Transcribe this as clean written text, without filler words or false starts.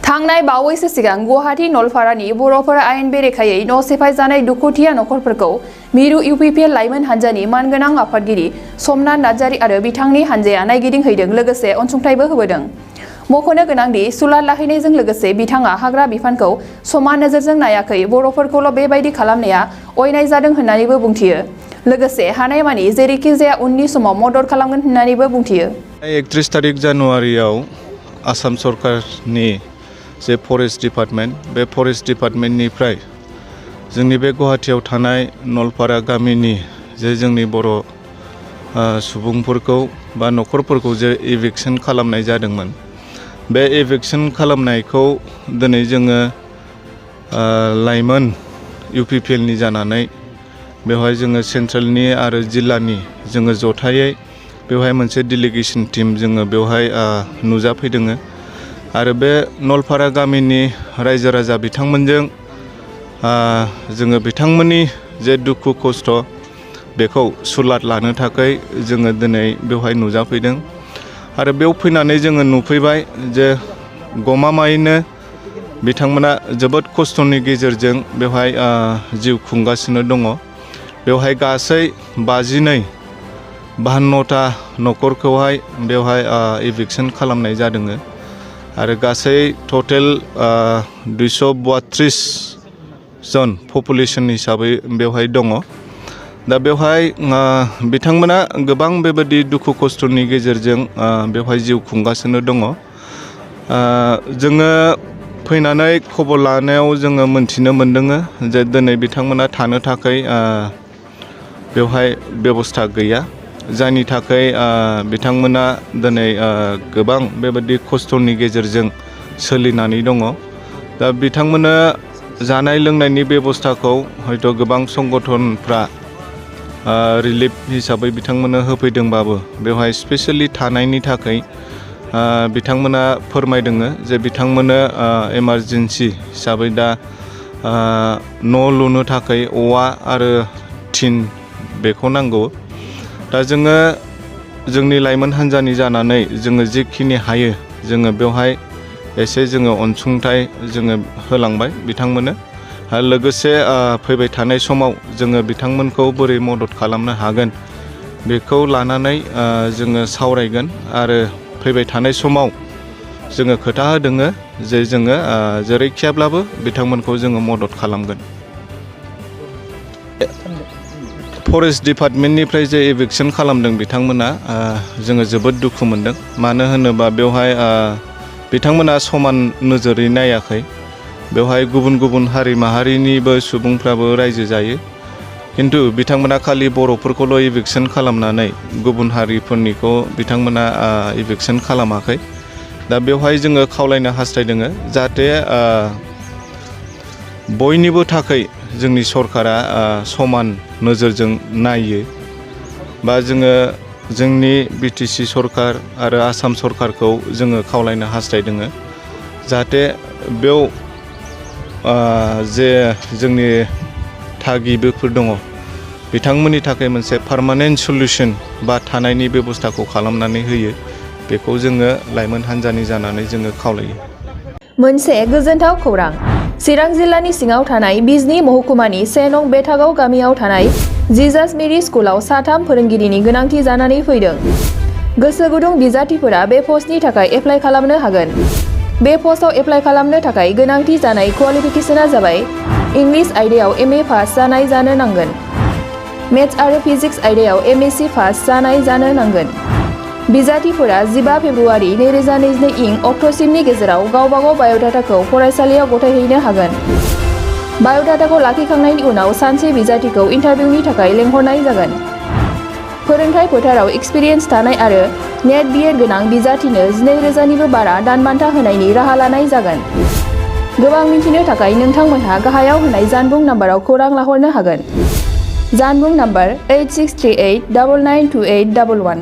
थांनाय बावैसो सिगां गुवाहाटी नलपारानि बर'फोरा आयेन बेरेखायै न' सेफाय जानाय दुखुथिया नखरफोरखौ मिरु इउपिपिएल लाइमोन हान्जानि मानगोनां आफादगिरि समनाथ नार्जारी आरो बिथांनि हान्जाया नायगिदिंहैदों लोगोसे अनसुंथाइबो होबोदों। मख'नो गोनांदि सुलाद लाहैनायजों लोगोसे बिथाङा हाग्रा बिफानखौ समान नोजोरजों नायाखै, बर'फोरखौल' बेबायदि खालामनाया अयनाय जादों होननानैबो बुंथियो। लोगोसे हानायमानि जेरैखि जाया उननि समाव मदद खालामगोन होननानैबो बुंथियो। 31 तारिख जानुवारियाव आसाम सरकारनि जे फरेस्ट डिपार्टमेंट, बे फरेस्ट डिपार्टमेंटनिफ्राय जोंनि बे गुवाहाटीयाव थानाय नलपारा गामिनि जे जोंनि बर' सुबुंफोरखौ बा न'खरफोरखौ जे इभिक्सन खालामनाय जादोंमोन, बे इभिक्सन खालामनायखौ दिनै जोङो लाइमोन इउपिपिएलनि जानानै बेवहाय जोङो सेन्ट्रेलनि आरो जिल्लानि जोङो जथायै बेवहाय मोनसे डेलिगेसन टीम जोङो बेवहाय नुजाफैदों आरो बे नलपारा गामिनि रायजो राजा बिथांमोनजों जोङो बिथांमोननि जे दुखु खस्थ' बेखौ सुलाद लानो थाखाय जोङो दिनै बेवहाय नुजाफैदों आरो बेयाव फैनानै जोङो नुफैबाय जे गमामायैनो बिथांमोना जोबोद खस्थ'नि गेजेरजों बेवहाय जिउ खुंगासिनो दङ। बेवहाय गासै 52-52टा न'खरखौहाय बेवहाय इभिक्सन खालामनाय जादों आरो गासै टटेल 232 जन पपुलेशन हिसाबै बेवहाय दङ। दा बेवहाय बिथांमोना गोबां बेबायदि दुखु खस्थ'नि गेजेरजों बेवहाय जिउ खुंगासिनो दङ। जोङो फैनानै खबर लानायाव जोङो मोनथिनो मोनदों जे दिनै बिथांमोना थानो थाखाय बेवहाय बेबस्था गैया, जायनि थाखाय बिथांमोना दिनै गोबां बेबायदि खस्थ'नि गेजेरजों सोलिनानै दङ। दा बिथांमोना जानाय लोंनायनि बेबस्थाखौ हयथ' गोबां संगठनफ्रा रिलिफ हिसाबै बिथांमोननो होफैदोंबाबो बेवहाय स्पेशेलि थानायनि थाखाय बिथांमोना फोरमायदों जे बिथांमोननो इमारजेन्सि हिसाबै दा न' लुनो थाखाय औवा आरो थिन बेखौ नांगौ। दा जोङो जोंनि लाइमोन हान्जानि जानानै जोङो जेखिनि हायो जोङो बेवहाय एसे जोङो अनसुंथाइ जोङो होलांबाय बिथांमोननो आरो लोगोसे फैबाय थानाय समाव जोङो बिथांमोनखौ बोरै मदद खालामनो हागोन बेखौ लानानै जोङो सावरायगोन आरो फैबाय थानाय समाव जोङो खोथा होदों जे जोङो जेरैखियाब्लाबो बिथांमोनखौ जोङो मदद खालामगोन। फरेस्ट डिपार्टमेन्टनिफ्राय जे इभिक्सन खालामदों बिथांमोना जोङो जोबोद दुखु मोनदों। मानो होनोबा बेवहाय बिथांमोना समान नोजोरै नायाखै। बेवहाय गुबुन गुबुन हारि माहारिनिबो सुबुंफ्राबो रायजो जायो, किन्तु बिथांमोना खालि बर'फोरखौल' इभिक्सन खालामनानै गुबुन हारिफोरनिखौ बिथांमोना इभिक्सन खालामाखै। दा बेवहाय जोङो खावलायनो हास्थायदों जाहाथे बयनिबो थाखाय जोंनि सरकारा समान नोजोरजों नायो बा जोङो जोंनि बिटिसि सरकार आरो आसाम सरकारखौ जोङो खावलायनो हास्थायदों जाहाथे बेयाव जे जोंनि थागिबिफोर दङ बिथांमोननि थाखाय मोनसे पार्मानेन्ट सल्युसन बा थानायनि बेबस्थाखौ खालामनानै होयो, बेखौ जोङो लाइमोन हान्जानि जानानै जोङो खावलायो। मोनसे गोजोनथाव खौरां। चिरां जिल्लानि सिङाव थानाय बिजनी महकुमानि 1 नं बेथागाव गामियाव थानाय जिजास मेरी स्कुलाव 3 फोरोंगिरिनि गोनांथि जानानै फैदों। गोसो गुदुं बिजाथिफोरा बे पस्टनि थाखाय एप्लाइ खालामनो हागोन। बे पस्टआव एप्लाइ खालामनो थाखाय गोनांथि जानाय क्वालिफिकेशना जाबाय इंलिश आयदायाव MA पास जानाय जानो नांगोन। मेथ्स आरो फिजिक्स आयदायाव MSc पास जानाय जानो नांगोन। बिजाथिफोरा 15 फेब्रुवारि 2022 इं अक्ट'सिमनि गेजेराव गावबागाव बाय'डाटाखौ फरायसालियाव गथायहैनो हागोन। बाय'डाटाखौ लाखिखांनायनि उनाव सानसे बिजाथिखौ इन्टारभिउनि थाखाय लेंहरनाय जागोन। फोरोंथाय फोथाराव एक्सपिरियेन्स थानाय आरो नेट BEd गोनां बिजाथिनो 12,000निबो बारा दानबान्था होनायनि राहा लानाय जागोन। गोबां मिथिनो थाखाय नोंथांमोनहा गाहायाव होनाय जानबुं नाम्बाराव खौरां लाहरनो हागोन। जानबुं नाम्बार 8638992811